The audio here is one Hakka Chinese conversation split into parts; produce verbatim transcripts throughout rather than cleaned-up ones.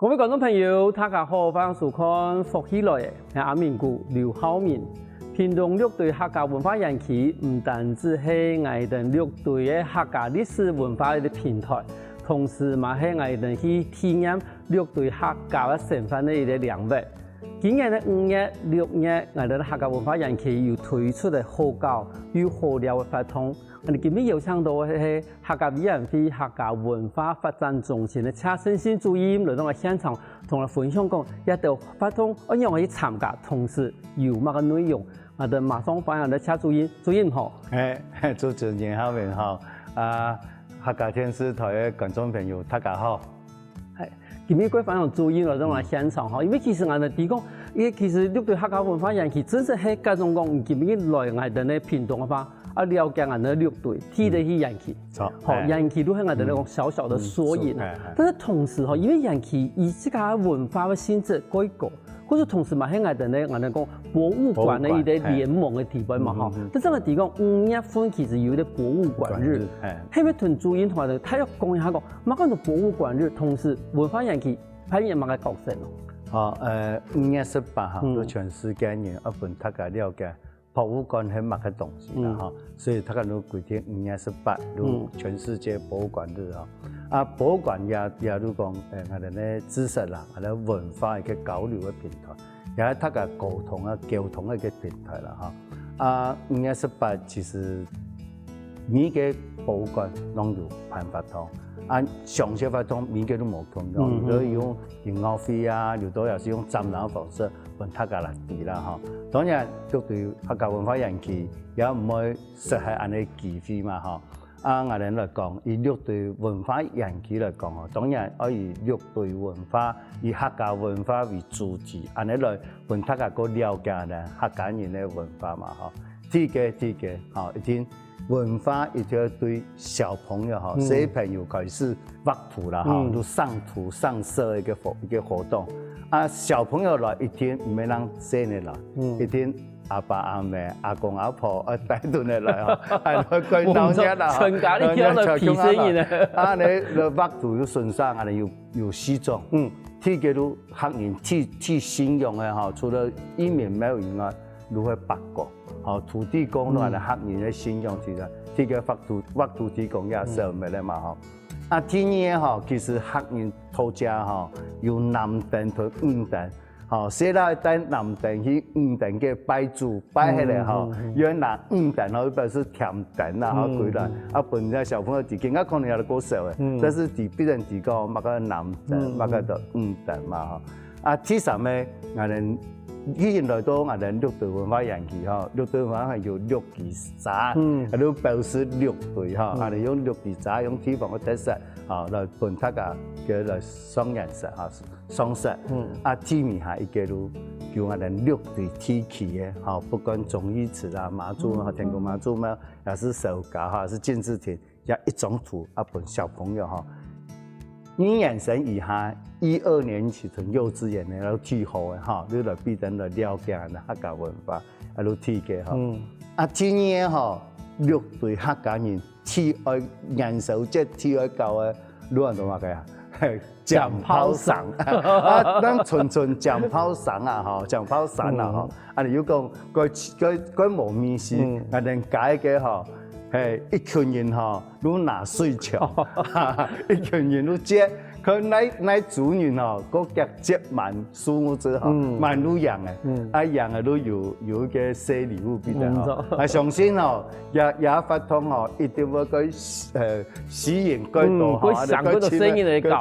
各位觀眾朋友，大家好，歡迎收看《福氣來了》，𠊎阿明哥劉浩明。屏東六堆客家文化園區毋單止係𠊎等六堆个客家歷史文化个平台，同時嘛係𠊎等去體驗六堆客家个生活个一個領域。今年个五月、六月，𠊎等客家文化園區有推出个好搞又好尞个活動。𠊎等今日邀請到个係 客家委員會客家文化發展中心个謝勝信主任來到𠊎現場，同𠊎分享講，這兜活動愛仰般去參加，同時有麼个內容。𠊎等馬上歡迎𠊎等謝主任，主任好。哎，主持人好，明好。啊，客家電視台个觀眾朋友，大家好。哎，今日過歡迎主任來到𠊎等現場吼，因為其實𠊎等提供，因為其實六堆客家文化園區真實係該種講，你今日來𠊎等个屏東个話， 啊，了解𠊎等个六堆，地理个園區。著。吼，哎。園區就係𠊎等个講小小个縮影啊。嗯，嗯，係，係。但是同時吼，因為園區佢自家文化个性質過高，故所同時嘛係𠊎等个，𠊎等講博物館个一個聯盟个地位嘛，吼。博物館，係。嗯，嗯，嗯。但係𠊎等講，五月份其實有一個博物館日。博物館日，哎。係毋係同主任同𠊎等大約講一下講，麼个叫做博物館日，同時文化園區扮演麼个角色呢？好，呃，五月十八號，嗯。就全世界人愛分大家了解 博物館係麼个東西啦，嗯。吼，所以大家就規定五月十八，就嗯。全世界博物館日吼。啊，博物館也，也就講，呃，𠊎等个知識啦，𠊎等文化一個交流个平台，也係大家溝通啊、溝通个一個平台啦，吼。啊，五月十八其實每個博物館攏有辦活動，啊，詳細活動每個都無共樣，嗯，有的用音樂會啊，有的也係用展覽方式 分大家來知啦，吼。當然，六堆客家文化園區也毋會失去恁呢機會嘛，吼。啊，𠊎等來講，以六堆文化園區來講，吼，當然愛以六堆文化、以客家文化為主題，恁呢來分大家過了解呢客家人个文化嘛，吼。第一個，第一個，吼，一定 文化一定要對小朋友吼，嗯。小朋友開始畫圖啦，吼，嗯。就上圖上色一個活，一個活動。啊，小朋友來一定毋係讓細人來，嗯。一定阿爸阿姆、阿公阿婆愛帶等佢來吼，還愛過鬧熱啦，吼。全家一定要來陪細人啊。啊，你，你畫圖就順續，啊，你有，有四種。嗯。第一個就客人最，最信仰个吼，除了義民廟以外，就係伯公。 吼，土地公，嗯。𠊎等客人个信仰之一，這個畫土，畫土地公也係毋係咧嘛，吼。啊，第二個吼，其實客人到遮吼，有南丁同女丁，吼，細倈帶男丁去女丁个拜祖，拜下來吼，嗯，嗯，嗯。愛拿女丁吼，表示添丁啦，吼，嗯，歸來，嗯。啊，分人家小朋友知，今下可能也過少誒，嗯。但是知，別人知講，麼个男丁，嗯，嗯。麼个就女丁嘛，吼。 啊，第三個，𠊎等既然來到𠊎等六堆文化園區吼，六堆文化園區有六支遮，嗯。啊，就表示六堆吼，嗯。啊，就用六支遮，用地方个特色，吼，來分大家个來上顏色吼，上色。嗯。啊，最尾下一個就，就𠊎等六堆地區个吼，不管忠義祠啊、媽祖啊、嗯。天公媽祖廟，也係小家吼，也係敬字亭， 也一張圖啊，分小朋友吼，二年生以下，一二年級從幼稚園个，然後去學个吼，你來比等來了解咱客家文化，啊，就第一個吼。嗯。啊，第二個吼，六堆客家人最愛，元宵節最愛搞个，你安到麼个啊？ 掌炮聲。啊，咱純純掌炮聲啊，吼，掌炮聲啊，吼。嗯。啊，你又講，該，該，該無味緒，嗯。𠊎等該個吼，嘿，一群人吼，都拿水槍，一群人都接，佢那，那族人吼，該夾接滿樹木子吼，嗯。滿都贏誒，嗯。啊，贏誒都有，有一個小禮物俾佢吼。嗯，著。啊，相信吼，也，也發通吼，一定會該，呃， 吸引更多，嗯，吼，會想更多細人來搞。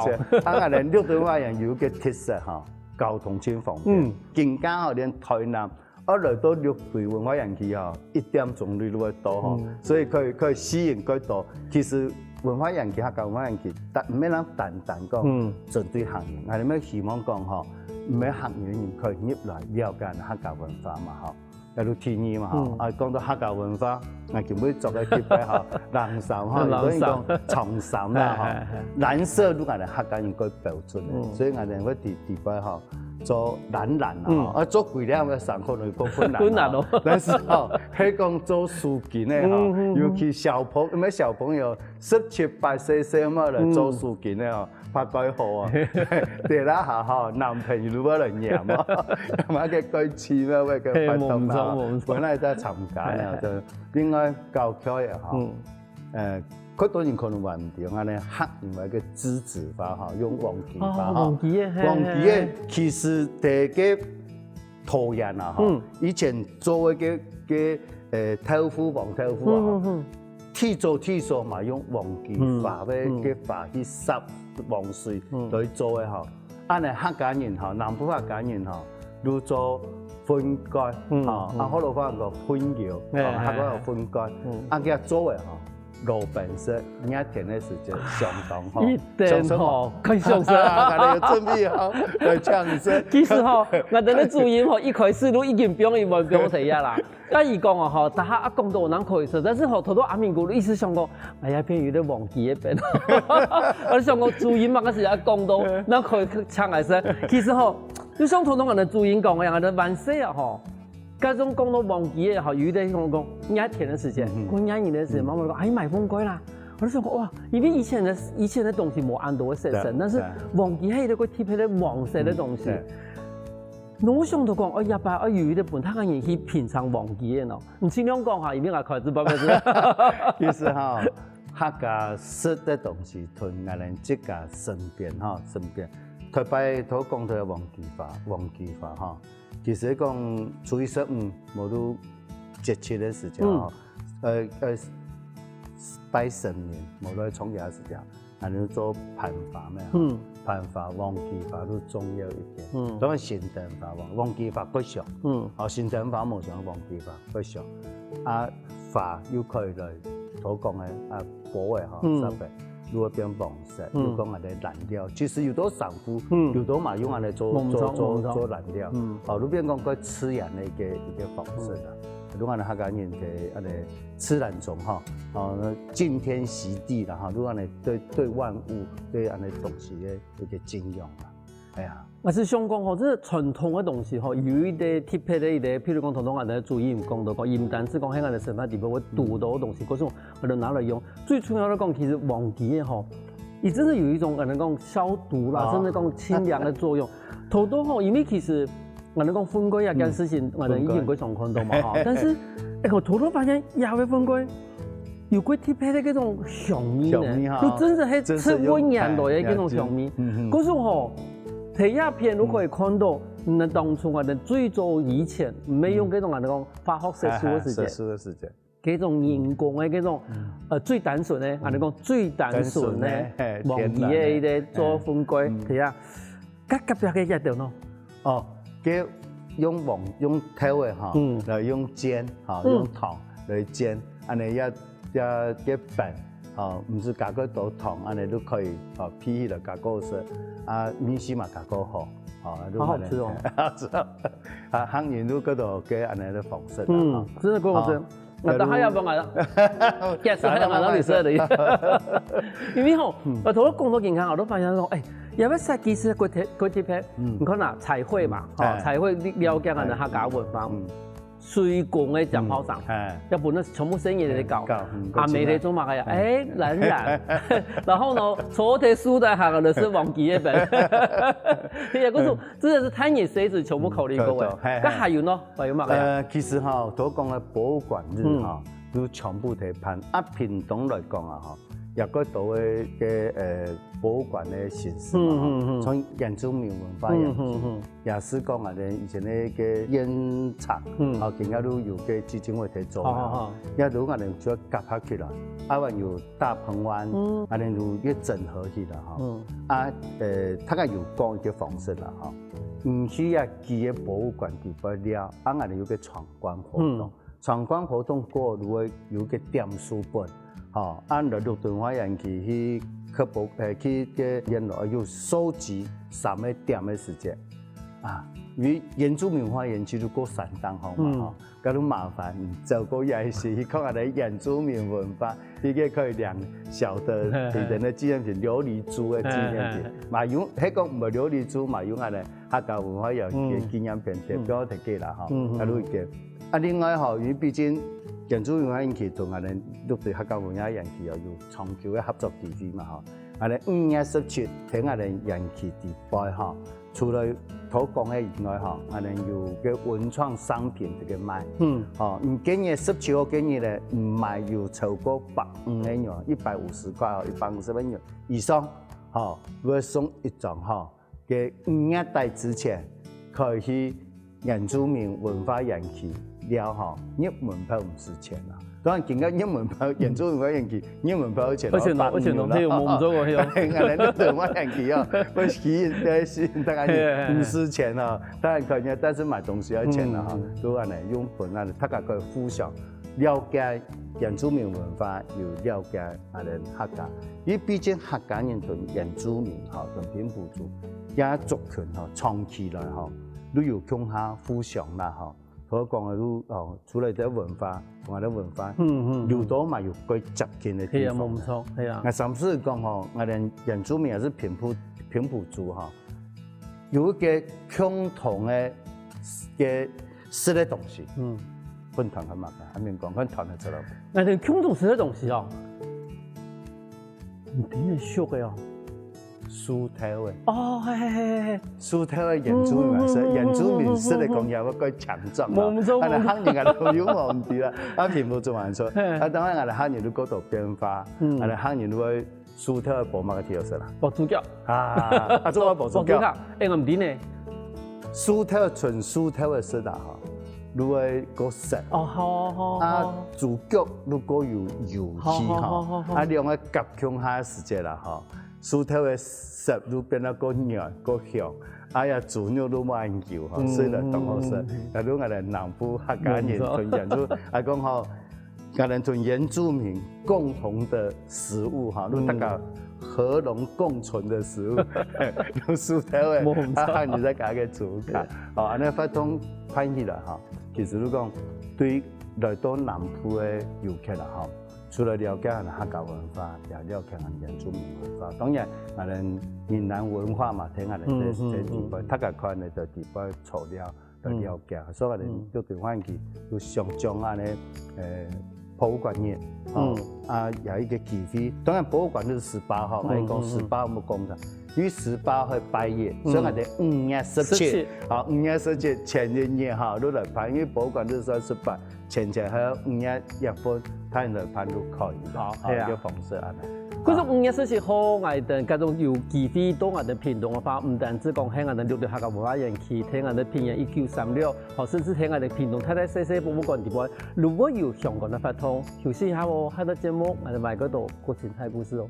啊，𠊎等六堆文化園有一個特色吼，交通真方便。嗯。今下吼，連台南，啊，來到六堆文化園區吼，一點鐘內就會到吼，嗯。所以可以，可以吸引更多。其實文化園區，客家文化園區，但毋係單單講，嗯。針對客人，𠊎等希望講吼，毋係客人可以入來了解客家文化嘛，吼。 該就第二嘛，吼。嗯。啊，講到客家文化，𠊎今晡日著个特別吼，冷衫吼，冷衫。有人講長衫啦，吼。嘿，嘿，嘿。藍色就𠊎等客家人个標準个，嗯。所以𠊎等會特，特別吼，做懶懶啊，嗯。啊，做鬼了个上課就過困難啊。困難哦。但是吼，係講做事情个吼，嗯，嗯，嗯。尤其小朋，毋係小朋友，十七八歲細妹來做事情个吼，嗯。怕該好啊。對啦，好好，男朋友都要來黏啊，那麼个該氣嘛，會个發動啊，嘿，無錯，無錯。本來在參加呢，嘿，嘿。就另外搞笑个吼，嗯。呃，較多人可能還毋知，恁呢客人話个梔子花吼，用黃芪花吼。哦，黃芪个，嘿，黃芪个嘿，嘿。其實第一个 桃園啊，吼，嗯。以前做个个，个，呃，豆腐，黃豆腐啊，嗯，嗯，嗯。最早最早嘛用黃芪花个，嗯，嗯。个花去煠黃水，嗯。來做个吼。恁呢客家人吼，南部客家人吼，就做粉粿，嗯，吼，嗯。啊，學老話講粉油，哎，吼，客家話哎，哎。粉粿，嗯。啊，佢做个吼， 老本色，熱天个時節相當好。一定吼，相當好。可以想象。啊，大家有準備好，來嗆聲。其實吼，𠊎等个主任吼，一開始都已經放一碗放在遐啦。啊，佢講哦吼，大家啊講到人可以食，但是吼，頭頭阿明哥都一直想講，哎呀，偏有點黃芪个邊。我就想講主任嘛，該時也講到，人可以嗆來食。其實吼，就像頭頭𠊎等主任講个樣，𠊎等萬歲啊吼， 該種講到黃芪个吼，有一個講講，熱天个時節，嗯，嗯。過熱天个時節，嗯。媽媽講，哎，買粉粿啦。我就想講，哇，因為以前个，以前个東西無恁多个色素，對，但是對。黃芪還有一個特別个黃色个東西。嗯，對。我想到講，哎呀，爸，哎，有一個分大家人去品嚐黃芪个喏。你盡量講哈，因為𠊎開始拜拜是。其實哈，客家食个東西，同𠊎等自家身邊哈，身邊，特別頭講到黃芪花，黃芪花哈， 其實講初一十五，無就節氣个時節吼，嗯。呃，呃，拜神明，無就創業个時節，恁樣做盤花咩吼？嗯。盤花、黃芪花就重要一點。嗯。當然神燈花、黃，黃芪花較少。嗯。哦，神燈花無像黃芪花較少。啊，花又可以來，頭講个，啊， 包个吼，嗯。十个，就會變黃色，嗯。又講恁樣染料，其實有兜衫褲，嗯。有兜嘛用恁樣做，無錯，做，做，無錯。做染料。嗯。哦，就變講較自然个一個，一個方式啦。嗯。就恁樣客家人个恁樣自然中吼，哦，那敬天惜地啦吼，就恁樣對，對萬物，對恁樣東西个一個敬仰啦。哎呀。 𠊎係想講吼，這傳統个東西吼，有一個特別个一個，譬如講，頭先𠊎等主任講到講，毋單淨講，係𠊎等生活裡背會堵到个東西，可是𠊎等拿來用。最重要个講，其實黃芪个吼，佢真係有一種𠊎等講消毒啦，啊。甚至講清涼个作用。頭頭吼，因為其實𠊎等講粉粿啊，嗯。這件事情，𠊎等已經非常看到嘛吼，粉粿。但是，哎，𠊎頭頭發現，這个粉粿 有過特別个這種香味呢，香味哈。就真的係，真是有，食過年代个這種香味。哎，了解。嗯，嗯。可是吼，在這片都可以看到，嗯，那當初啊，最早以前，毋係用這種啊，嗯。那種化學色素个時節。哎，哎，色素个時節。這種人工个這種，嗯。呃，最單純个，嗯。啊，你講最單純个，單純个，嘿，黃芪个一個做粉粿，天然个。嗯。對啊。 該隔壁个這兜呢？哦，該用黃，用豆个吼，嗯。來用煎，吼，嗯。用糖來煎，恁樣也，也，也本，吼，毋使加過多糖，恁樣都可以，吼，配起來加過食，啊，味緒嘛加過好，吼，都好好吃哦。好吃哦。啊，客人都過到該恁樣个方式啦，嗯，吼。真的過好吃。哦。 那等下要不要來了？Yes，還有蠻多綠色的。因為吼，嗯。呃，頭先講到健康，𠊎都發現說，哎，也要設計師過特，過特別，嗯。你看啊，彩繪嘛，吼，哎。彩繪你了解俺的客家文化，嗯。水果个講好上，嗯。哎。要不那全部生意来搞，哎，搞，嗯，啊，美丽做嘛个呀，嗯。哎，懒懒，然后呢，抽屉书的还有的是忘记日本，也不是，嗯。 真的是太热，所以全部考慮过个。嗯，对，对，嘿，嘿。該還有呢？還有麼个呀？呃，其實吼，頭講个博物館日吼，嗯。都全部在辦。啊，屏東來講啊吼，也過多个，个，呃，博物館个形式嘛吼，嗯，嗯，嗯。像原住民文化样式，嗯，嗯，嗯。也係講啊，以前个个煙廠，嗯。吼，今下都有个基金會在做嘛吼，好，好，好。也都可能就要合作起來，啊，還有大鵬灣，嗯。啊，恁樣就越整合起來吼。嗯。啊，呃，大概有講一个方式啦吼。 毋需要去个博物館地方了，啊，𠊎等有个參觀活動。嗯。參觀活動過，如果有个點數本，吼，啊，來綠敦花園區去，去博，呃，去个園內有收集三个點个時節，啊，因為原住民文化園區就過山頂吼嘛吼，該就麻煩，走過夜市，去看𠊎兜原住民文化，一個可以兩小的平等的紀念品，琉璃珠的紀念品，嘛有，係講毋係琉璃珠，嘛有恁呢客家文化園區的紀念品，特別特別啦吼，該就一個。啊，另外吼，因為畢竟原住民文化園區同𠊎兜六堆客家文化園區哦有長久的合作機會嘛吼，𠊎兜五月十七，在𠊎兜園區底背吼， 除了頭講个以外吼，𠊎兜有个文創商品這個賣。嗯。吼，你今日十七號今日呢，你買有超過百五个銀，一百五十塊哦，一百五十个銀以上，吼，會送一張吼，个五月底之前，可以去原住民文化園區尞吼，入門票毋使錢啊。 當然，今个入門票，原住民文化園區，入門票一千，一千哦，一千哦，係，有無毋做過，係哦。𠊎兜六堆文化園區哦，會吸引，會吸引大家去，毋使錢哦。當然可以，但是買東西要錢的哈。都恁呢，用分恁呢，大家可以互相了解原住民文化，又了解𠊎兜客家。因為畢竟客家人同原住民哈，同平埔族這族群哈，長期來哈，都有共下互相啦哈。 頭講个就，哦，除了這文化，同𠊎兜文化，嗯，嗯，嗯。有多嘛有較接近个地方。係啊，無錯，係啊。𠊎上次講吼，𠊎兜原住民也係平埔，平埔族吼，有一個共同个，个食个東西。嗯。分你揣看嘛，還沒講，分你揣得出來無？𠊎兜共同食个東西哦。你真个熟个哦。 樹頭个。哦，係，係，係，係。樹頭个原住民食，嗯，嗯，嗯，嗯，原住民食个講也會較強壯啊。無錯，啊，無錯。客人啊，都有問題啦。啊，平埔族還說，嘿。啊，當然，𠊎兜客人都過多變化，嗯。𠊎兜客人都會樹頭个包麼个特色啦。包豬腳。啊，啊，做麼个包豬腳？包豬腳，欸，𠊎毋知呢。樹頭，純樹頭个食啦，吼，就會較澀。哦，好，好，啊，好。豬腳就較有油氣，吼。好，好，好，好，好。啊，兩個夾共下个時節啦，吼。 樹頭个汁就變到較軟、較香，哎呀，豬肉就無恁油吼，嗯，所以就當好食。嗯，嗯，嗯。假如𠊎兜南部客家人同原住，啊，講吼，𠊎兜同原住民共同个食物哈，就大家和榮共存个食物，就樹頭个，無錯。啊，你再加个豬腳，哦，恁呢活動辦起來哈，其實就講對來到南部个遊客啦哈， 除了了解𠊎兜客家文化，也了解𠊎兜原住民文化。當然，𠊎兜閩南文化嘛，在𠊎兜這，嗯，嗯，這地方，嗯。大家看呢，在地方材料來了解。嗯。所以𠊎兜，嗯。六堆文化園區有相當恁呢，呃，博物館日，哦，嗯。啊，有一個機會。當然，博物館日係十八號，嗯，𠊎講十八號，嗯，嗯。無講錯，因為十八號係拜一，嗯。所以𠊎兜五月十七，十七。啊，五月十七前一日哈，就來辦，因為博物館日係十八。 前前後五月一月份，大人來辦就可以了。好，啊，係啊。這方式恁呢。可是五月十七號，𠊎兜假如有機會到𠊎兜屏東个話，毋單止講係𠊎兜六堆客家文化園區，在𠊎兜平原一九三六，吼，甚至在𠊎兜屏東大大細細博物館底背，如果有相關个活動，休息一下哦，下個節目，𠊎兜還過多過精彩故事哦。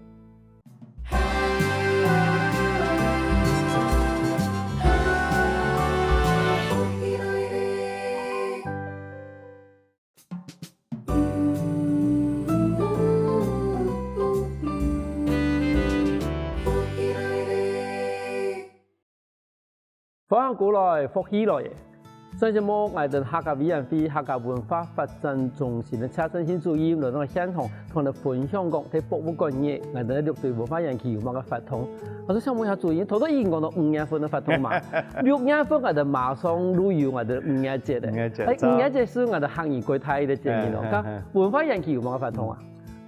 歡迎過來，福氣來了！上節目，𠊎兜客家委員會客家文化發展中心个謝正興主任來到現場，同𠊎兜分享講，在博物館日，𠊎兜六堆文化園區有麼个活動。𠊎就想問一下主任，頭先已經講到五月份个活動嘛，六月份𠊎兜馬上就有𠊎兜五月節了。五月節，哎，著。五月節係𠊎兜客語過大个節日咯。哎，哎，哎。該文化園區有麼个活動啊？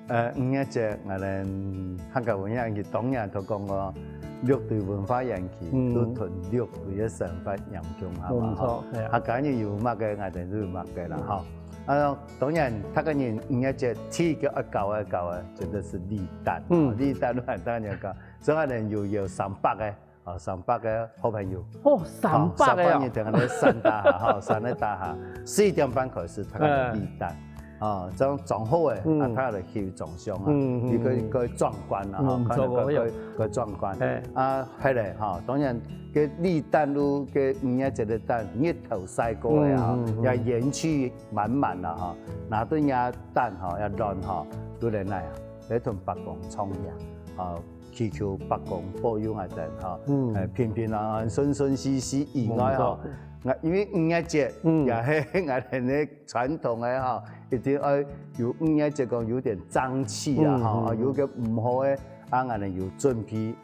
呃，五月節，𠊎兜客家文化園區當然都講過，六堆文化園區，嗯。都同六堆个生活影響下嘛，無錯，吼。係啊。客家人有麼个，𠊎兜就有麼个啦，嗯。吼。啊，當然，客家人五月節第一個愛搞个，搞个，絕對係立蛋，嗯。吼，立蛋，當然愛搞。所以𠊎兜有，有三百个， 哦，三百个好朋友。哦，三百个哦。哦，三百人在該个三大廈，吼，三个大廈，四點半開始，大家就立蛋。嗯。哦，這樣裝好个，嗯。啊，大家就去裝箱啊，嗯，嗯，佢可以，嗯。可以壯觀啊，吼，嗯，看到佢可以，著，可以。可以壯觀。哎。啊，係咧，吼，當然，該立蛋就，該五月節个蛋，日頭曬過个啊，嗯，嗯，嗯。也元氣滿滿了哈，拿到這蛋哈，也暖哈，就來來啊，來同伯公唱呀，啊，祈求伯公保佑𠊎兜吼，嗯。呃，平平安安、順順序序以外吼，無錯。𠊎，因為五月節，嗯。也係𠊎兜个傳統个吼，一定愛有五月節講有點瘴氣啦，嗯，吼，嗯。有个毋好个，啊，𠊎兜有準備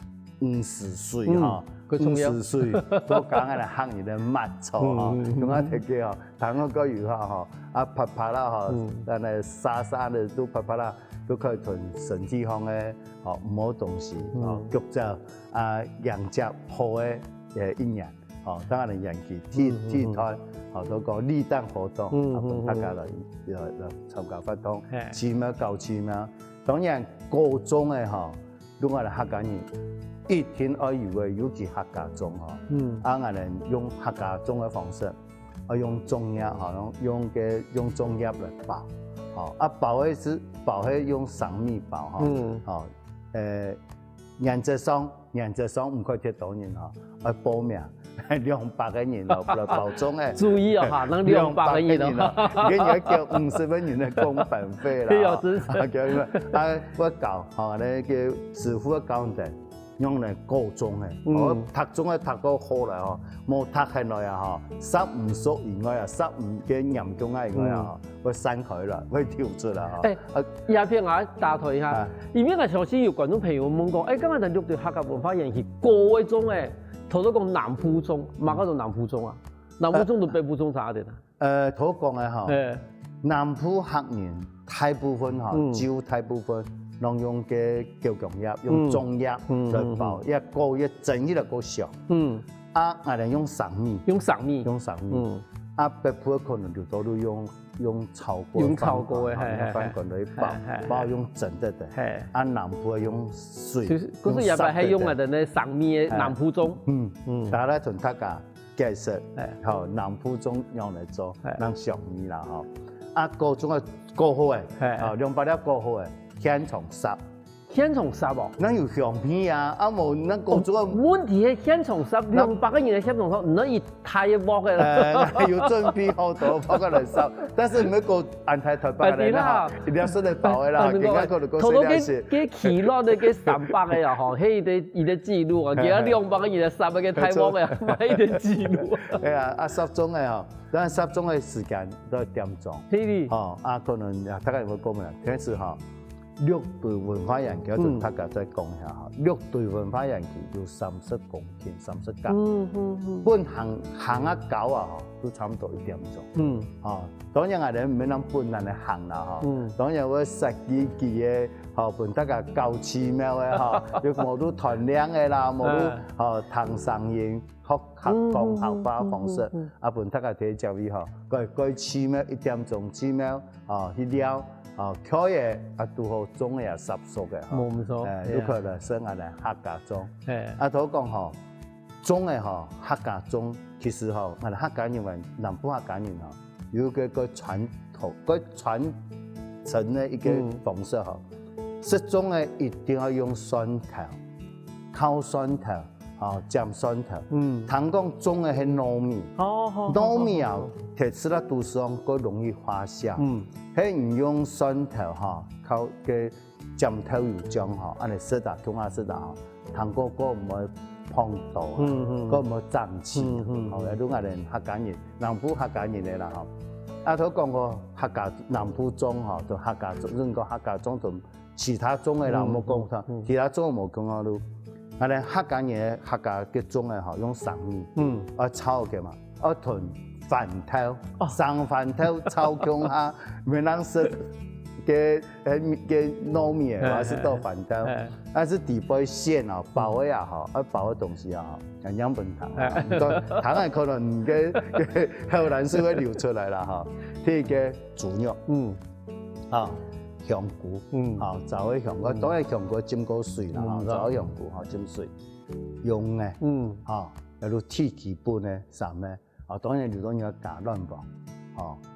午時水，嗯，吼，較重要。午時水，都講𠊎兜客人个抹茶，吼，嗯，嗯，嗯。用啊，這个吼， 糖个个油哈吼，啊，啪啪啦吼，嗯。咱个沙沙个都啪啪啦，都可以同身體上个吼，毋好東西吼，嗯。腳走啊，迎接好个，呃，一年吼，當然个元氣，體，嗯，嗯，嗯。體態吼，都講利膽活動，嗯，啊，分大家來，嗯。來，來參加活動，嘿。奇妙搞奇妙。當然，高中个吼， 用𠊎兜客家人一定愛有个，尤其客家粽吼。嗯。啊，𠊎兜用客家粽个方式，啊，用粽葉吼，用，用个，用粽葉來包，吼，啊，包个係，包係用生米包吼，嗯。吼，呃，原則上，原則上毋可以忒多人吼，愛報名，兩百个人吼，來包粽个。注意哦，哈，那兩百个人哦。兩百个人哦，你要叫五十个人个工班費啦，對哦，吼。真是。啊，叫你們，啊，我教 吼，恁呢个師傅个教等，用來過粽个，嗯。哦，糴粽个糴過好來吼，無糴起來啊吼，煠毋熟以外啊，煠毋个黏中啊以外啊吼，嗯。會散開來，會流出來吼。哎，啊，這片𠊎打斷一下，啊。因為𠊎相信有觀眾朋友問講，哎，剛剛咱錄到客家文化園區過个粽，哎，頭頭講南部粽，麼个種南部粽啊？南部粽同北部粽差點啊？ 呃，頭講个吼，嘿。南部客人大部分吼，嗯。幾乎大部分攏用个九芎葉，用粽葉來包，嗯，嗯，嗯。也過，也蒸起來過香。嗯。啊，𠊎兜用生米。用生米。用生米。嗯。啊，北部可能有多都用，用炒過个，用炒過个，飯糰，嘿，嘿，用飯糰來包，嘿，嘿，嘿。包用蒸个个。嘿。啊，南部用水，就是，可是也還用个个。用煠个个。那生米个南部粽。嘿。嗯。嗯。大家同大家 解釋，哎。吼，南部粽仰般來做，哎。恁香味啦，吼。啊，過粽个過好个，哎，哎。吼，兩百粒過好个，現場煠。現場煠哦？那有香味啊，啊無，那過粽个哦，問題係現場煠，那兩百个人个現場煠，你一大个鑊个啦。哎，那有準備好多，包括來煠，但是毋係過恁大台北个啦，啊，對啦。一定要順便包个啦，啊，對啦。今天可能過細粒些。頭頭个，个起落个个三百个啊，吼，係一个，一个記錄啊，哎，哎。今日兩百个人个煠个个大鑊个 買个記錄。哎呀，啊，煠粽个吼，當然煠粽个時間都要點鐘。係哩。吼，啊，可能啊，大家有無講啊？但是吼，六堆文化園區，嗯。大家再講一下吼，六堆文化園區有三十公頃，三十甲。嗯，嗯，嗯。本行，行啊搞啊吼，都差不多一點鐘。嗯。吼，當然啊，人毋係恁本人个行啦吼。嗯。當然我設計个吼，分大家搞奇妙个吼，有無都斷粮个啦，無都，嗯。吼，聽聲音。 學客講客話方式，嗯，嗯，嗯，嗯。啊，分大家第一隻位吼，過，過去廟一點鐘去廟，哦，去尞，哦，開个啊，拄好粽个啊，煠熟个吼。無毋著，哎，係啊。有可能係𠊎兜客家粽。係。啊，頭講吼，粽个吼，客家粽，其實吼，𠊎兜客家人，南部客家人吼，有一個，個傳統，個傳承个一個方式吼，嗯。食粽个一定要用蒜頭，烤蒜頭， 哦，尖蒜頭。嗯。聽講種个係糯米。哦，好，好，糯米啊，好，好，好。特別在肚屎上較容易發酵。嗯。係你用蒜頭吼，烤个尖豆油醬吼，恁呢食啊，共下食啊吼，聽講較毋會膨肚啊，嗯，嗯。較毋會脹氣。嗯，嗯，嗯。吼，這都𠊎兜客家人，南部客家人个啦吼。啊，頭講過客家南部粽吼，就客家粽，應該客家粽就 其他粽个啦，嗯，無講到，嗯，嗯。其他粽無講到咯。恁呢客家人个客家个粽个吼，用生米，嗯。啊，炒个嘛，啊，同番豆，哦。生番豆炒共下，毋通食个，呃，个糯米个，嘿，還係倒番豆，嘿，嘿。但是底背餡哦，包个也好，啊，包个東西也好，樣樣分糖啊。哎。毋過糖个可能个，个口水會流出來啦，吼。第一个豬肉，嗯。 吼，香菇，嗯。吼，炒个香菇，嗯。當然香菇浸過水啦，吼，嗯。炒个香菇，吼，浸水，用个，嗯。吼，猶有最基本个三个，吼，當然有種人加卵黃，吼，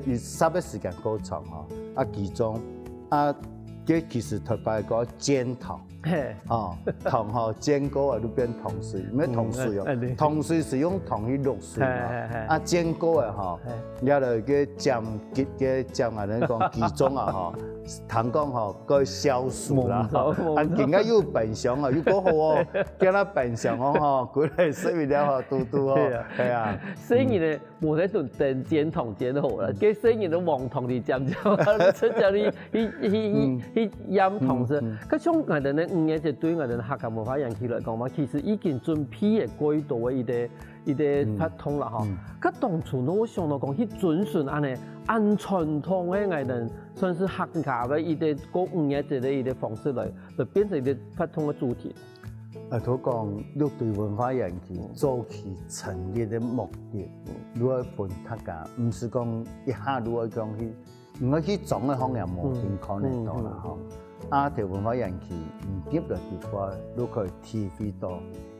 佢佢霎个時間過長吼，啊，其中啊，這其實頭擺个煎糖，嘿，哦，糖吼煎過啊就變糖水，毋係糖水哦嗯，嗯，嗯，糖水係用糖去落水嘛，嘿嘿嘿啊，煎過个吼，嘿了了个尖結个尖啊，人講其中啊吼，糖講吼，个消暑啦，冇錯冇錯啊，今个又冰箱啊，又過好哦，今日冰箱哦吼，過來食一了吼，嘟嘟哦對啊，係啊，所以呢，無在等等煎糖煎好了，該所以你都黃糖的尖尖，出叫你去去去去醃糖食。可像𠊎等呢，五月節對𠊎等客家文化園區來講嘛，其實已經準備了過多的一個一個活動了哈。該當初呢，我想到講，去遵循恁呢，恁傳統的𠊎等算是客家的一個過五月節的一個方式來，來變成一個活動的主題。啊，頭講六堆文化園區早期成立的目的，如何分大家，毋係講一下如何講去，毋愛去裝个方向無定看得到啦吼。啊，在文化園區，你入來地方，都可以體會到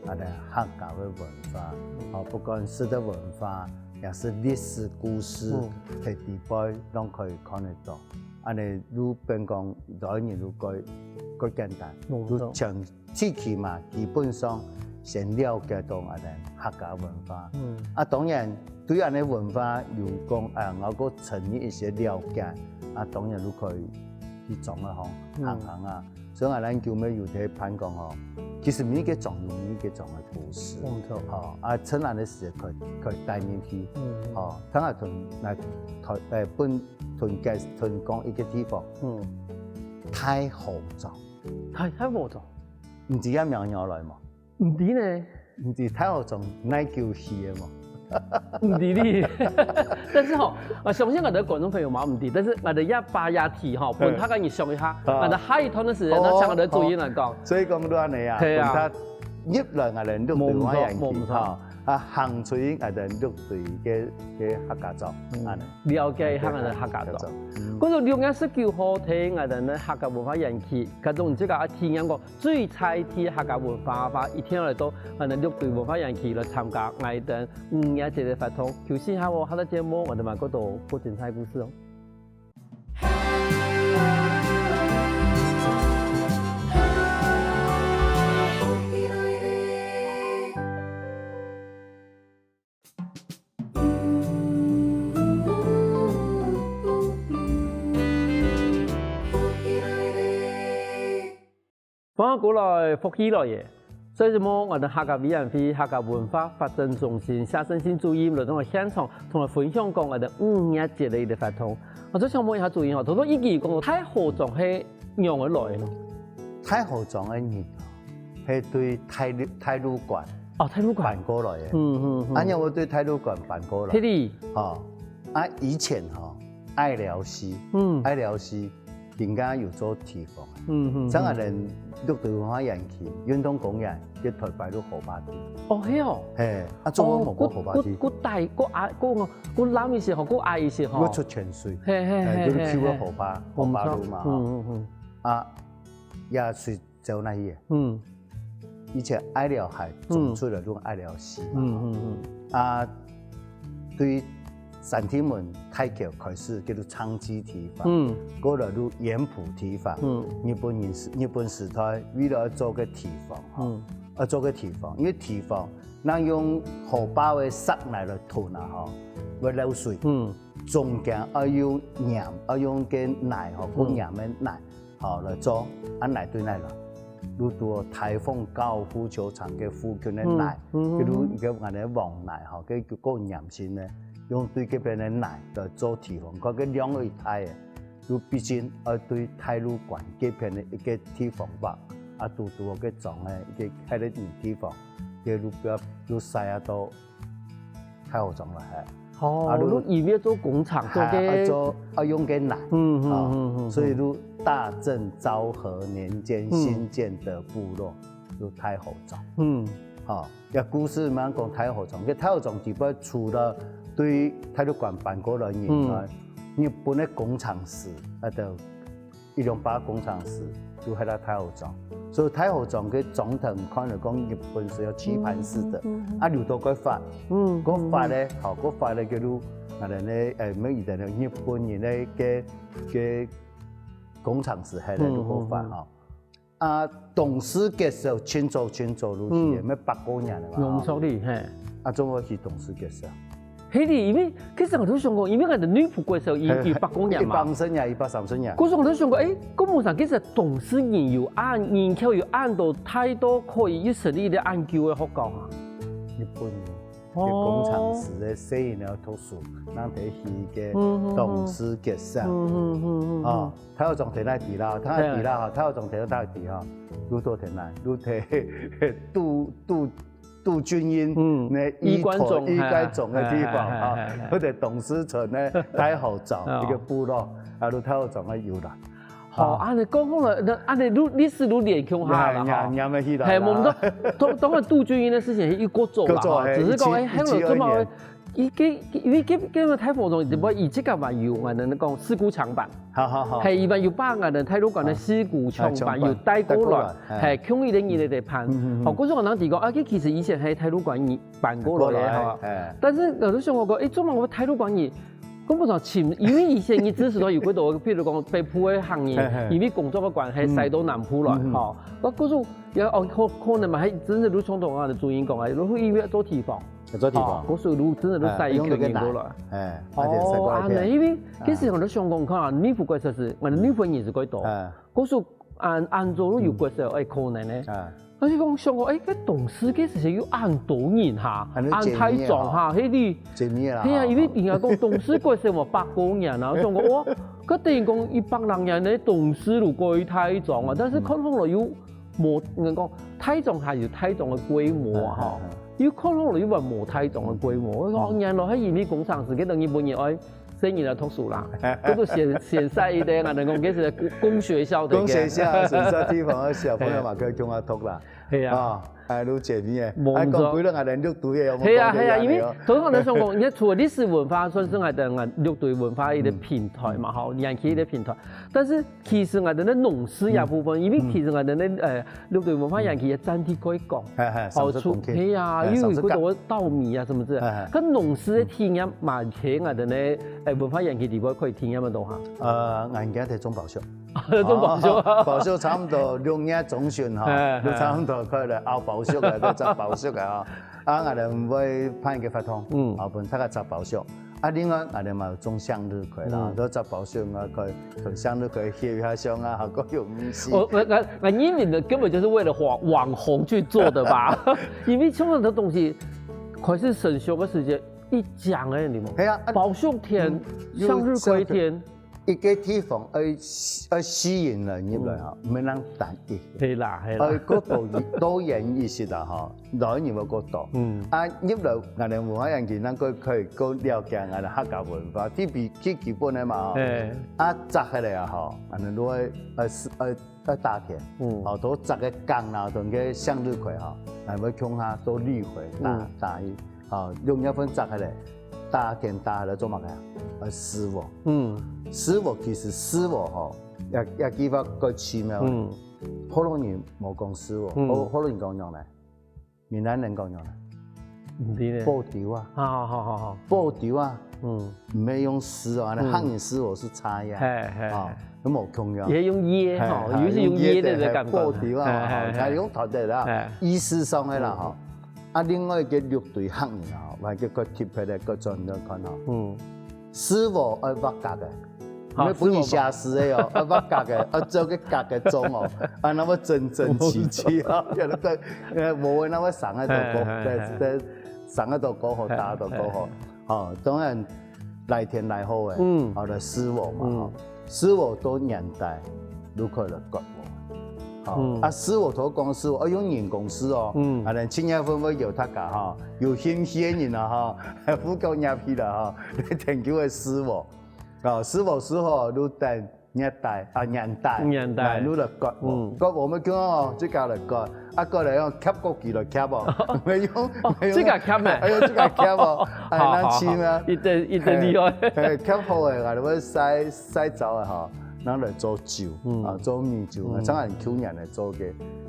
啊，客家的文化，哦，不管食的文化，也是歷史故事，在地方都可以看得到。恁呢，就變講，老人都過過簡單，冇錯就像 最起碼基本上先了解到𠊎等客家文化。啊，當然對𠊎等文化有講，啊，𠊎个深入一些了解，啊，當然就可以去莊个吼，行行啊。所以𠊎等久尾有在辦講吼，其實每一個莊有每一個莊个故事，沒錯吼，啊，趁恁个時可以可以帶入去，嗯吼，聽下同來台誒分同介同講一個地方，嗯，太好莊。太太無錯，毋知影苗苗來無？毋知呢，毋知太后庄哪久去个無？毋知哩。但是吼，啊，相信𠊎等觀眾朋友嘛毋知，但是𠊎等也把也提吼，分大家你想一下，啊𠊎等下一段的時間，哦那請𠊎等主任來講。所以講到恁呢啊，係啊分他入來𠊎等六堆花園無毋著去哈，啊，行出去𠊎兜六堆个个客家庄，恁呢。了解客家个客家庄。嗯。故所六月十九號在𠊎兜个客家文化園區，該種自家愛體驗過最在地客家文化个話，一定愛來到𠊎兜六堆文化園區來參加𠊎兜五月節个活動。休息下哦，下个節目𠊎兜嘛過多過精彩故事哦。 歡迎過來，福氣來了！所以說，𠊎兜客家委員會客家文化發展中心謝勝信主任來到𠊎現場，同𠊎分享講𠊎兜五月節个一個活動。𠊎就想問一下主任吼，頭頭已經講大河庄係仰般來个呢？大河庄个人哦，係對大陸，大陸館哦，大陸館搬過來个。嗯嗯嗯。恁樣會對大陸館搬過來。係哩。吼，啊，以前吼，愛寮溪，嗯。愛寮溪 人家有做地方。嗯嗯。像𠊎兜六堆文化園區、運動公園，該頭擺就河壩地。哦，係哦。嘿，啊，做麼个無河壩地？哦，過，過，過大，過矮，過，過，過湳一些吼，過矮一些吼。會出泉水。嘿嘿嘿嘿嘿。哎，就去過河壩，河壩路嘛，吼。嗯嗯嗯。啊，也水走哪去个？嗯。 以前愛寮溪，嗯。總出來用愛寮溪嘛。嗯嗯嗯。啊，對三地門大橋開始，叫做昌吉地方，嗯。過來就鹽埔地方，嗯。日本人時，日本時代為了愛做个地方，吼，嗯。愛做个地方，因為地方，若用河壩个石泥來屯啊，吼，會漏水。嗯。中間愛用鹽，愛用个泥，吼，嗯。過鹽个泥。 吼，來做，恁泥對哪來？就對大豐高爾夫球場个附近个泥，嗯嗯嗯。比如該𠊎兜黃泥吼，該个過鹽性呢，用對該片个泥來做地方，看該量會大个，就畢竟愛對大陸館該片个一個地方吧，啊，堵堵該庄个一個開个地方，該就不要就塞啊到 大河庄來。哦，啊，你，你以為做工廠做个，啊，啊，做，啊，用个泥，嗯嗯啊，嗯嗯，所以就大正昭和年間，嗯。新建的部落，就大河庄。嗯。吼，這故事慢慢講大河庄，這大河庄底背除了對大陸館搬過來人以外，嗯。日本个工程師，啊，就 一兩百工程師就歇在大河庄。所以大河庄个庄頭看來講，日本時代棋盤式个，嗯嗯嗯嗯。啊，留到該發，嗯，該發呢，嗯。吼，該發呢，叫做，啊，呢，誒，乜以前呢，日本人个，个，个工程師歇个，嗯，就該發，嗯，嗯。吼。啊，董氏吉兆，清朝，清朝就係，嗯。乜百過年个嘛，吼。農曆里，嘿。啊，做麼个係董氏吉兆？ 係哩，因為其實𠊎都想講，因為𠊎兜內埔國小已經有百過年嘛。一百五十年，一百三十年。故所𠊎都想講，誒，故無想，其實當時人有恁，人口有恁多，大到可以一成立个恁久个學校啊。日本人，哦。个工程師个細人仔讀書，人提起个，嗯，嗯，嗯。董氏吉兆。嗯，嗯，嗯，嗯，嗯。哦，大河庄在哪地啦？在哪地啦？哈，大河庄在哪地哈？路途在哪？路途，杜，杜 杜俊英，嗯，那一一觀眾，一觀眾个地方啊，嘿，嘿，嘿，嘿，嘿。或者董氏村呢，大河庄，哦。一個部落，啊，就大河庄个由來。哦，啊。恁呢講好了，該恁呢歷，歷史就連共下了哈。嘿，連，連起來啦。嘿，𠊎兜當，當然杜俊英个事情係有過早啦，過早，哈，嘿，只是講，誒，一七，後來做麼个，一七二年。佢个，因為佢，佢个大河庄，只不過佢自家還有，𠊎等講四股搶bank。 好好好。嘿，佢還有把𠊎等大陸館个四股搶bank，啊，搶bank，有帶過來，帶過來，嘿。嘿，共下个人來辦。嗯嗯嗯。哦，故所𠊎等提講，啊，佢其實以前係大陸館人搬過來个，搬過來，吼。嘿。但是𠊎就想講，誒，做麼个大陸館人，根本上尋，因為以前佢支持到有幾多，譬如講北部个客人，嘿嘿。因為工作个關係，嗯。徙到南部來，嗯嗯。吼。啊，故所也，哦，可，可能嘛，還真正就像頭先个主任講个，就係因為做地方。 做地方。哦，故所就真正就徙一群人過來。哎，用這個泥。哎，而且徙過來一片。哦，恁呢，因為其實𠊎都想講看啊，內埔國小係，𠊎等內埔人係幾多。哎。故所恁，恁早就有國小，哎，可能呢。哎。但是講想講，哎，該當時个時節有恁多人哈，恁呢恁大莊哈，係哩。真的啦，係啊，因為人家講當時國小嘛，百過年啊，想講，哇，該等於講一百零年呢，當時就蓋大莊啊，但是看後來又 無，應該講，大莊還有大莊个規模啊，吼。嗯，嗯，嗯。又看好了又還無大莊个規模。𠊎講，嗯。原來係因為工程師，佢等日本人愛細人來讀書啦，佢就先，先徙一個，𠊎等講，佢係公，公學校个。公學校，所以這地方个小朋友嘛，嘿。可以共下讀啦。嘿啊。啊，哎，愈前面个，無錯。哎，講幾多𠊎等六堆个，有無？係啊，講到係啊，因為這樣哦。頭先𠊎想講，你看除了歷史文化算是𠊎等六堆文化一個平台嘛，吼，延續一個平台。但是其實𠊎等个農事這部分，因為其實𠊎等个呃六堆文化延續个佔地過廣，係，係，哦，三十公頃。係啊，哎，又有幾多稻米啊什麼之類，三十公頃。係，係。跟農事个體驗嘛，在𠊎等个呃文化延續裡背可以體驗得到哈。呃，𠊎今日種包粟。 種包粟。哦，包粟差毋多六月中旬吼，哎，哎。就差毋多開始拗包粟个，都摘包粟个吼。啊，𠊎等會辦一個活動，嗯。啊，分大家摘包粟。啊，另外𠊎等嘛有種向日葵啦，嗯。都摘包粟，𠊎可以同向日葵翕一下相啊，還過有味緒。我我我我認為呢，根本就是為了網網紅去做的吧，因為像這種東西，可是生熟个時間一講哎，你們，係啊，啊，包粟田、嗯，向日葵田， 一個地方愛吸，愛吸引人入來吼，毋免人單一。係啦，係啦。愛過多，多元一些啦吼，來人會過多。嗯。啊，入來𠊎等文化園區，咱過可以過了解𠊎等客家文化，最基，最基本个嘛吼。哎。啊，摘下來啊吼，𠊎等都愛，呃，是，呃，愛打田。嗯。吼，都摘个柑啦，同个向日葵吼，𠊎會共下做綠肥，打，嗯。打一 吼，用一份摘下來，打田打下來做麼个啊？呃，施禾。嗯。施禾其實施禾吼，也，也幾化个奇妙。嗯。學老人無講施禾，嗯。學，學老人講仰呢？閩南人講仰呢？毋知呢。播稻啊。好，好，好，好。播稻啊。嗯。毋係用施哦，嗯。客人施禾係插秧。係，係，啊，係。都無共樣。也用掖吼，係，係，有時用掖个感覺。用掖个，係，播稻啊，係，係，係。係，用頭的啦，係。意思上个啦，嗯。吼。 啊，另外一個六堆客人啊，還有一個特別个，各種个看吼。嗯。施禾愛挖角个，好，毋係分你寫詩个哦，愛挖角个，愛做个角个種哦，啊，那麼整整齊齊啊，有那個，呃，無會那麼生个都過，嘿，嘿，嘿。在，在生个都過好，嘿，大家都過好。嘿，嘿。哦，當然， 來天來好个，嗯。吼，來施禾嘛，嗯。吼。施禾到年底，就可以來割禾。吼，嗯。啊，施禾頭講施禾，愛用人工施哦。嗯。啊，連七月份會邀大家吼，有興趣个人啊吼，富國業去了吼，來研究个施禾。哦，施禾施好，就等 年底，啊，年底，年底。來，你來割哦。嗯。割，𠊎等講哦，自家來割。啊，割來用夾割機來夾哦。哦。毋係用，哦，毋係用，自家夾咩？哎喲，自家夾哦。哎，好，好，好。那試咩？一定，一定厲害。嘿，嘿，夾好个，𠊎等會曬，曬燥个吼，拿來做酒，嗯。啊，做米酒。嗯。像𠊎舊年來做个，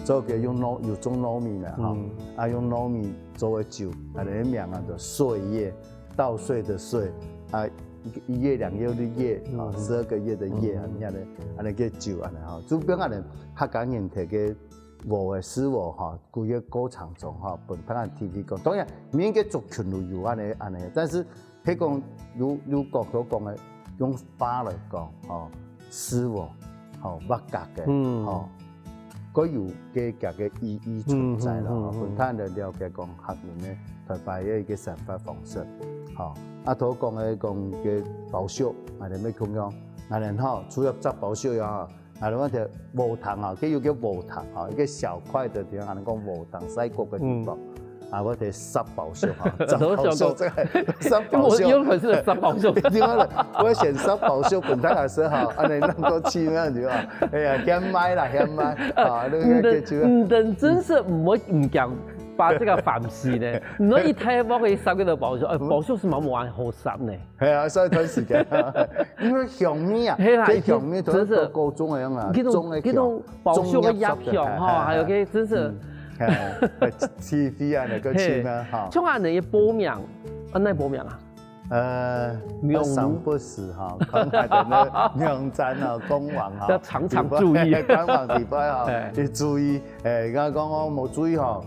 做个用糯，有種糯米个吼，嗯。啊，用糯米做个酒，啊，該名啊叫歲月。 稻穗的穗，啊，一個，一月兩月的月，啊，嗯。十二個月的月，嗯。恁樣个，恁樣个酒，恁樣吼。就變恁樣，客家人提个禾个施禾吼，歸個過程中吼，分大家體會講。當然，每一個族群都有恁樣，恁樣，但是，譬如講，有，有講所講个，用花來講，吼， 施禾，吼，挖角个，嗯。吼，佢有个佢个意義存在咯，嗯，嗯，嗯，嗯。分大家了解講客人个頭擺个一個生活方式，吼。啊，頭講个講个包粟，𠊎等乜共樣，𠊎等吼，除了摘包粟以外，𠊎等話个禾埕啊，佢有个禾埕啊，一個小塊的地方，𠊎等講禾埕，曬穀个地方。嗯。 啊，𠊎提十包粟哈，十包粟，這個十包粟。我用的是十包粟。對啊，𠊎選十包粟，本來也是哈，恁樣能夠去那地方。哎呀，現賣啦，現賣。啊，那個可以去。你等，你等真是毋會毋講，把這個反思呢。你那一台包可以三個多包粟，哎，包粟係無恁好食呢。 係啊，所以段時間，因為香味啊，係啦，這香味都，真是都高中个樣啊，這種，種个香，這種包粟个葉香哈，種葉香，還有个真是，嗯，係，氣味啊，那個氣味哈。像恁樣个報名，啊，哪報名啊？呃，網路。三不時哈，看下个那網站啊，官網哈，要常常注意。官網裡背哈，哎。去注意，哎，剛剛講哦，無注意哈，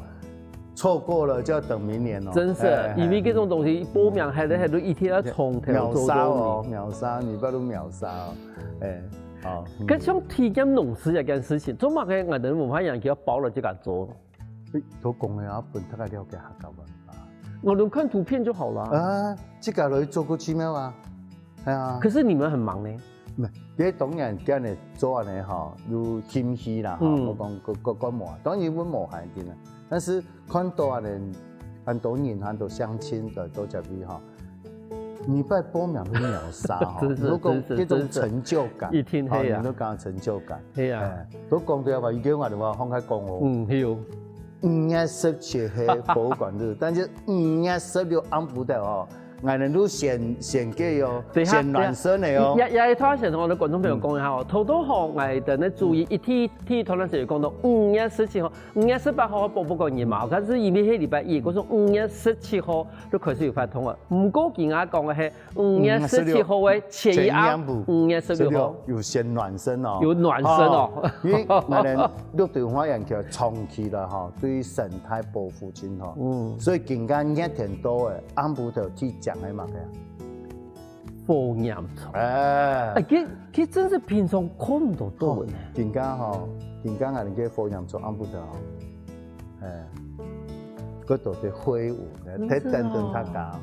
錯過了就要等明年哦。真是，哎，哎。因為這種東西，報名還得，還得一天要從頭做到尾。秒殺哦，秒殺，你不要秒殺哦。哎，好，嗯。該像體驗農事這件事情，做麼个𠊎等文化園區要包了自家做？哎，都講了啊，分大家了解客家文化。我們看圖片就好了。啊，自家來做過奇妙啊。哎呀。可是你們很忙呢。 毋係，這當然，今日做恁樣吼，有興趣啦，吼，嗯。我講，各，各，各無啊，當然會無閒定啊。但是看到恁樣，恁多人，恁多鄉親來到這位吼，你拜報名都秒殺吼，真是，如果這種，真是，真是。成就感，一定係啊。吼，你都講成就感。係啊。哎，都講對啊吧，已經話你話放開講哦。嗯，係哦。五月十七係博物館日，但是五月十六暗晡頭哦，𠊎等都選選个哦，對，選暖身个哦。也也也，頭先同𠊎等觀眾朋友講一下哦，頭頭吼，𠊎等个主意一第第一段个時候講到五月十七號，五月十八號博物館日嘛，但是因為係禮拜一，故所五月十七號就開始有活動啊。毋過今下講个係五月十七號个前一暗，五月十六號。有選暖身哦。有暖身哦。哦，因為𠊎等六堆文化園區長期了哈，對生態保護真好。嗯。所以今下熱天到个，暗晡頭去講个麼个啊？火焰蟲。哎。哎，佢佢真係平常看毋到到个呢。哦，今下吼，今下𠊎等个火焰蟲暗晡頭吼，哎，佢都在揮舞呢，嗯，在等等大家。是哦。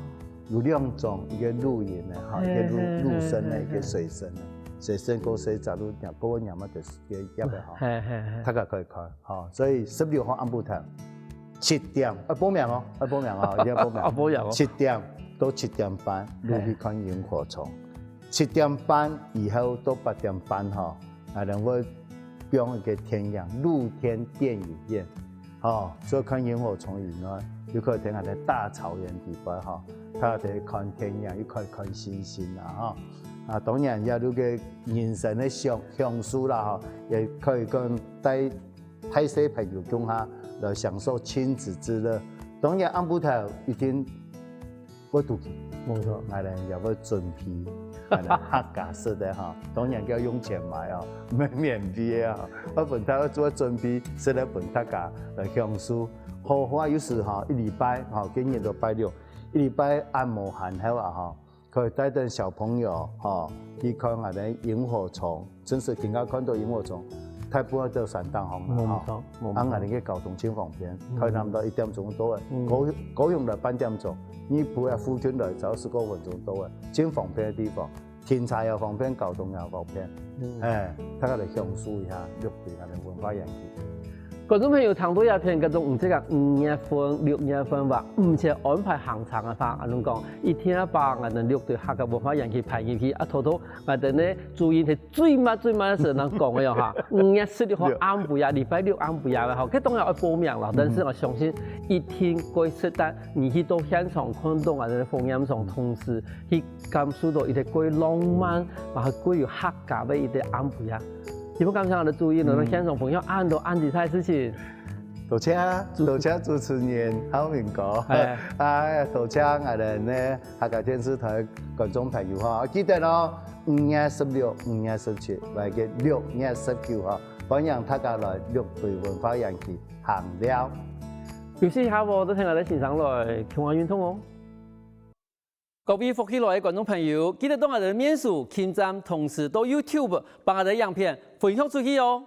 有兩種，一個露營个哈，一個露露營个，一個水生个。水生个水早露，過晡日嘛就是个葉个哈，大家可以看哈。所以十六號暗晡頭七點，愛報名哦，愛報名哦，一定要報名。啊，報名哦。七點到七點半，你去看螢火蟲。七點半以後到八點半哈，啊，𠊎等會放一個電影，露天電影院。 吼，除了看螢火蟲以外，又可以在𠊎等大草原地方吼，大家可以看電影，又可以看星星啊吼。啊，當然也有个人生个享享受啦吼，也可以跟帶帶小朋友共下來享受親子之樂。當然暗晡頭一定 會肚飢。無錯。𠊎等也會準備，𠊎等客家式个哈，當然要用錢買哦，毋係免費个啊。愛分大家做準備，食來分大家來享受。好，好啊，有時哈，一禮拜哈，今日到拜六，一禮拜恁無閒後啊哈，可以帶等小朋友哈，去看𠊎等螢火蟲， 真實今下看到螢火蟲，大部分都山頂項啦吼。無錯，無錯。啊，𠊎等个交通真方便，嗯。開南到一點鐘到个，嗯。高高雄來半點鐘，你莆田附近來，只要十五分鐘到个，真方便个地方，停車也方便，交通也方便。嗯。哎，大家來享受一下六堆个文化園區。 觀眾朋友，聽到這片，該種毋知个五月份、六月份哇，毋使安排行程个話，恁樣講，一定要把𠊎等六堆客家文化園區排入去，啊，頭頭𠊎等呢，主任係最慢最慢个時間講个哦哈，五月十六號暗晡夜，禮拜六暗晡夜个吼，該當然愛報名啦，但是𠊎相信一定會值得，你去到現場看到𠊎等个火焰蟲，同時去感受到一個過浪漫，然後過有客家个一個暗晡夜。 希望感謝𠊎等主任，嗯。𠊎等現場朋友恁多恁精彩个事情。多謝，多謝主持人浩明哥。哎。哎，多謝𠊎等呢客家電視台觀眾朋友哈，記得哦，五月十六、五月十七，還有六月十九哈，歡迎大家來六堆文化園區行尞。休息一下哦，等下𠊎等先生來，共下運動哦。 各位福氣來个觀眾朋友，記得到𠊎等个面書、撳讚，同時到YouTube幫𠊎等个影片分享出去哦！